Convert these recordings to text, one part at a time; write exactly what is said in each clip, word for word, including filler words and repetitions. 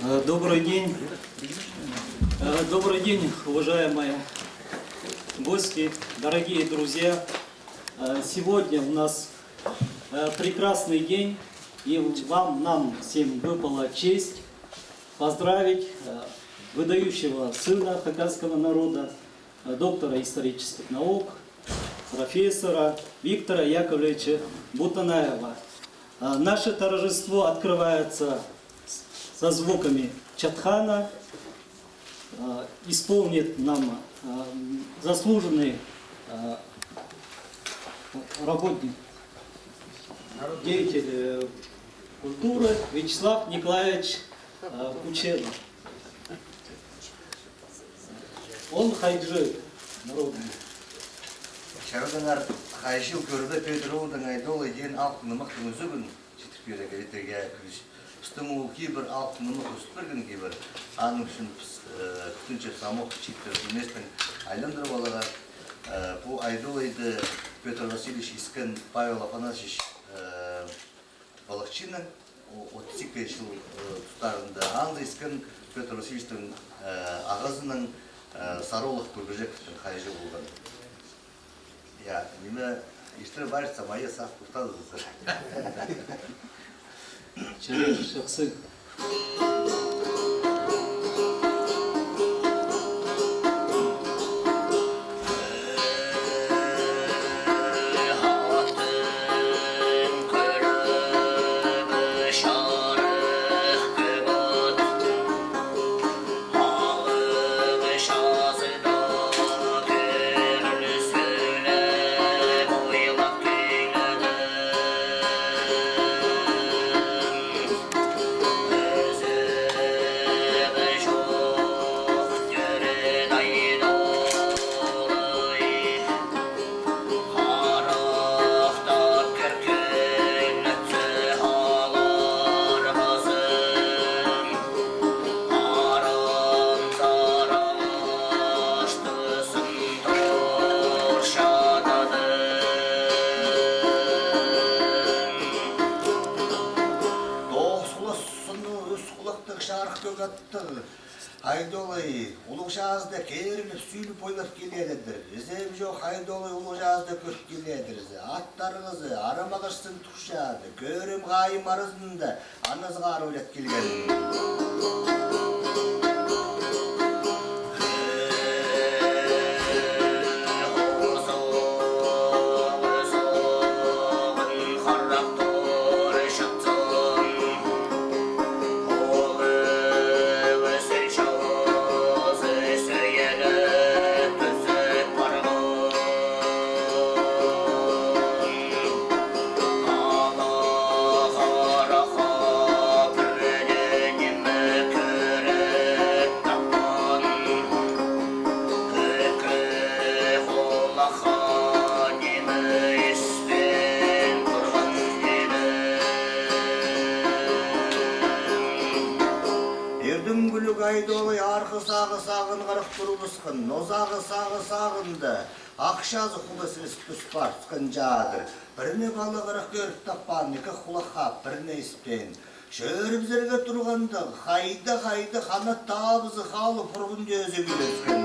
Э, добрый день. Э, добрый день, уважаемые гости, дорогие друзья. Э, сегодня у нас, э, прекрасный день, и вам, нам всем выпала честь поздравить, э, выдающего сына хакасского народа, э, доктора исторических наук, профессора Виктора Яковлевича Бутанаева. Э, наше торжество открывается с-, со звуками чатхана. Э, исполнит нам, э, заслуженный, э, работник, деятель, э, культуры Вячеслав Николаевич, э, Кученов. Он хайҷы народный. Чарыдаңар, хайҷы-ла кӧрді Петр оолдың «Айдолай» теен алтын нымахтың ӱзігін читіріп пирерге, иттерге кӱлӱс. Пістің оол кибір алтын нымах ӱзіп пирген кибір. Аның ӱчӱн піс, э, кӱтінчебіс, амох чииттер ӱлместең айландырып аларға. Э, пу «Айдолайды» Петр Васильевич искен Павел Афанасьевич, э, Балахчиннаң, о-, отыс ікі чыл, э, тустарында. Анзы искен Петр Васильевичтің, э, ағазынаң, э, Сарыолах Курбижековтың хайҷы полған. Я, ниме, иртірі парчам, айа сағып тохтадызар. Чарир, чахсы. Тоғыс хулас сыннығ, ӱс хулахтығ, чарых кӧк аттығ Айдолай улуғ чазыда киріліп, сӱӱліп ойлап киледір. Ізем чох, Айдолай улуғ чазыда кӧп киледір. Аттарғызы, арам ағаштың тӱкчазы, кӧрім-хайым аразында аназығ аар ойлап килген. Иртен кӱлӱк Айдолай арғы сағы сағынғарах турыбысхан, нозағы сағы сағында. Ах чазы хулас ізіп тӱс парысхан чадыр. Пірні палығырах кӧріп таппаан, ікі хулахха пірні іспеен. Чӧрібізерге турғанда, хайда, хайда, ханат табызы халып, пурғын тӧзі киліскен.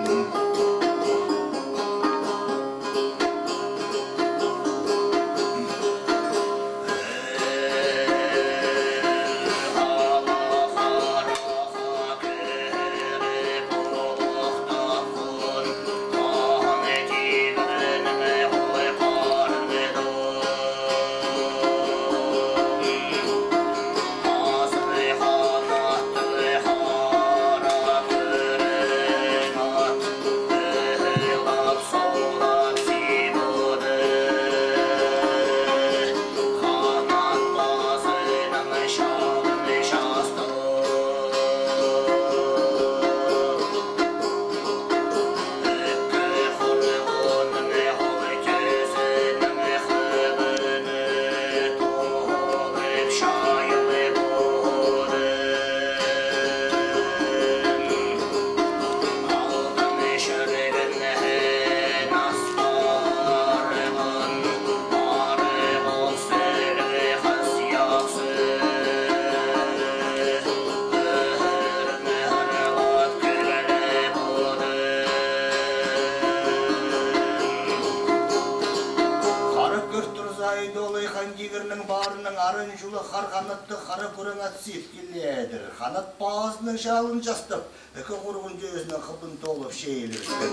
Паарының арын чула хар ханаттығ хара кӱрең ат сип киледір. Ханат пазының чалын частап, ікі хурғын тӧзінің хыбын толып чеелібіскен.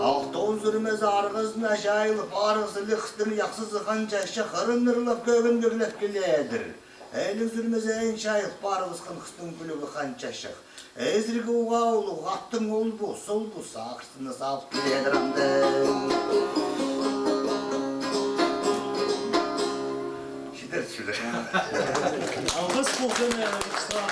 Алтон сӱрмезі арғазына чайылып, арығзылығ хыстың яхсызы Хан Чачах ырын ырлап, кӧгін кӧглеп киледір. Айлығ сӱрмезі айн чайыл парыбысхан хыстың кӱлігі Хан Чачах. Ізерге уғаа улуғ аттың ол пу, сол пу сағыртыны салып киледір анда. Чидер, чидер. Алғыс ползын, Вячеслав.